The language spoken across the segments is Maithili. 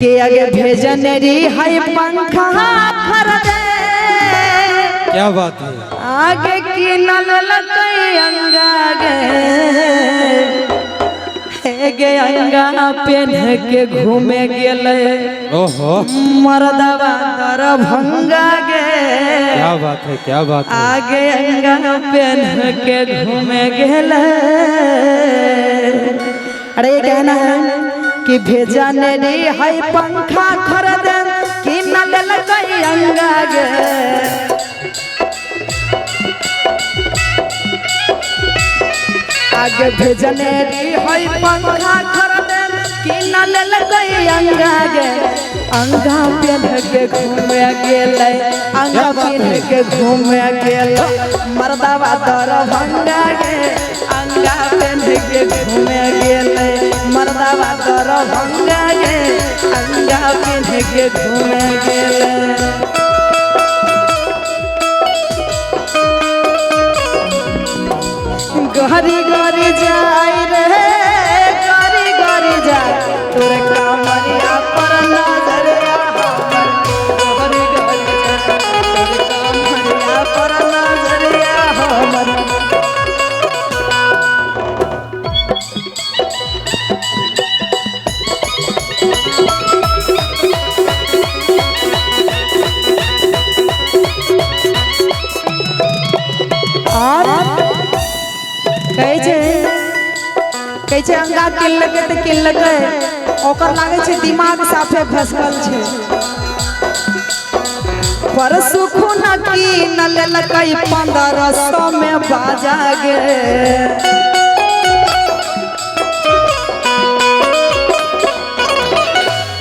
के आगे भेजन री है पंखा खरीदे। क्या बात है। आगे की नल लगे अंगा गे गे अंगा पेन के घूमे गेले। ओहो मर्दवा दरभंगा गे। क्या बात है, क्या बात है। आगे अंगा पेन के घूमे गेले। अरे ये कहना है कि भेजन रे है पंखा खरीदे कि नल लगे अंगा गे। आगे भेजन रे है पंखा खरीदे कि नल लगे अंगा गे। अंगा पेन के घूमे गेले, अंगा पेन के घूमे गेले मर्दवा दरभंगा गे। अंगा पेन के घूमे गेले मर्दवा दरभंगा गे। अंगा पेन के घूमे गेले। घरी घरी जाय रे, घरी घरी जाय तोर कामरिया पर नजरिया हमर। घरी घरी जाय तोर कामरिया पर नजरिया हमर। और कहै छै अंगा किनलकै तऽ किनलकै, ओकर लागै छै दिमाग साफे घसकल छै। परसू खुना कीन लेलकै 1500 में बाजा गे।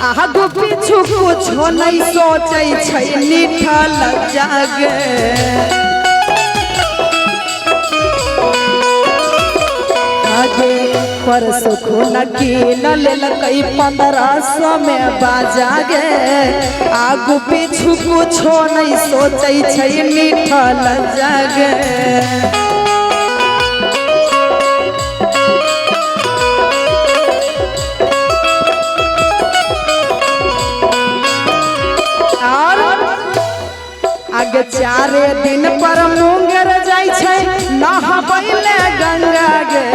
आगू पीछू कुछो नहीं सोचै छै नीठा लज्जा गे। परसू खुना कीन लेलकै 1500 में बाजा गे। आगू पीछू कुछो नहीं सोचै छै नीठा लज्जा गे। और आगे 4 दिन पर मुंगेर जाइ छै नहाबै ले गंगा गे।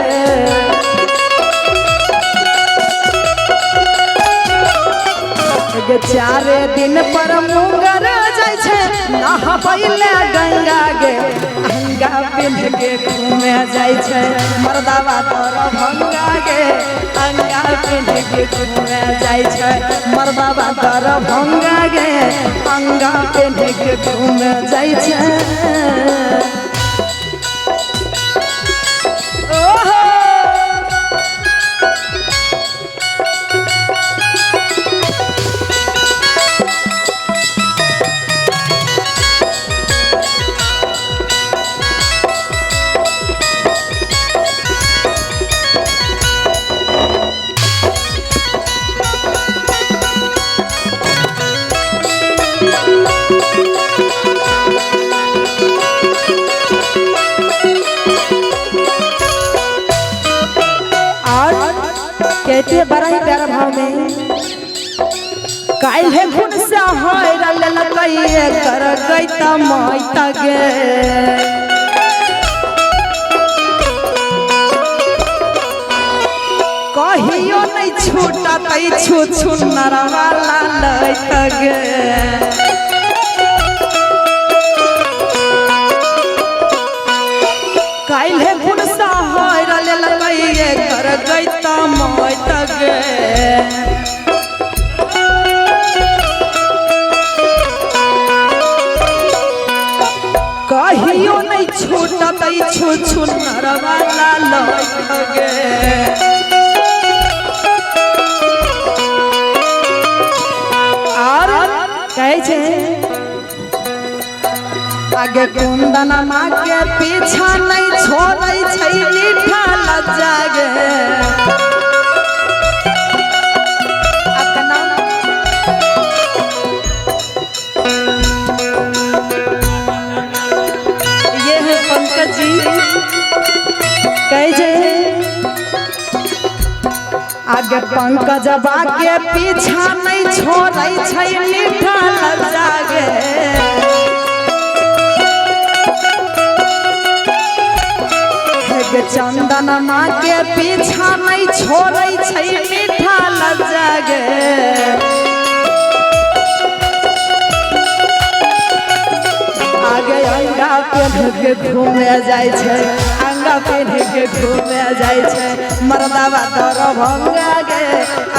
4 दिन पर मुंगेर जाइ छै नहाबै ले गंगा गे। अंगा पिन्ह के घूमे जाइ छै मर्दवा दरभंगा गे। अंगा पिन्ह के घूमे जाइ छै मर्दवा दरभंगा गे। अंगा पिन्ह के घूमे जाइ छै। ओहो कहते हैं बड़ा ही प्यारा भाव में काल्हे खुन से हर कर गई माता गे। कहियो नहीं छूटत छु छु नरवा लैत गे। काल्हे खुन से हर कर गई माता गे। कहियो नहीं छूटत छु छु नरवा लैत गे। और कहै छै आगे कुंदन माँ के पीछा नहीं छोड़ै छै मीठा लज्जा गे। आपका नाम? ये है पंकज जी। कहै छै आगे आगे पंकजबा के पीछा नहीं छोड़ै छै मीठा लज्जा गे। हे गे चंदन माँ के पीछा नहीं छोड़ै छै मीठा लज्जा गे। आगे अंगा पेन्ह के घूमे जाइ छै, अंगा पेन्ह के घूमे जाइ छै मर्दाबा दरभंगा गे।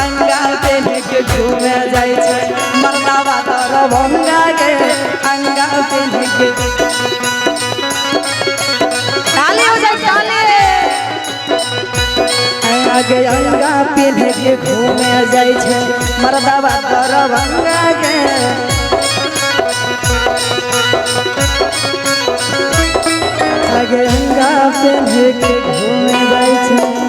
अंगा पेन्ह के घूमे जाइ छै मर्दाबा दरभंगा गे। अंगा पेन्ह के ताली हो जाए ताली। आगे अंगा पेन्ह के घूमे जाइ छै मर्दाबा दरभंगा गे। आगे अंगा पेन्ह के घूमे जाइ छै।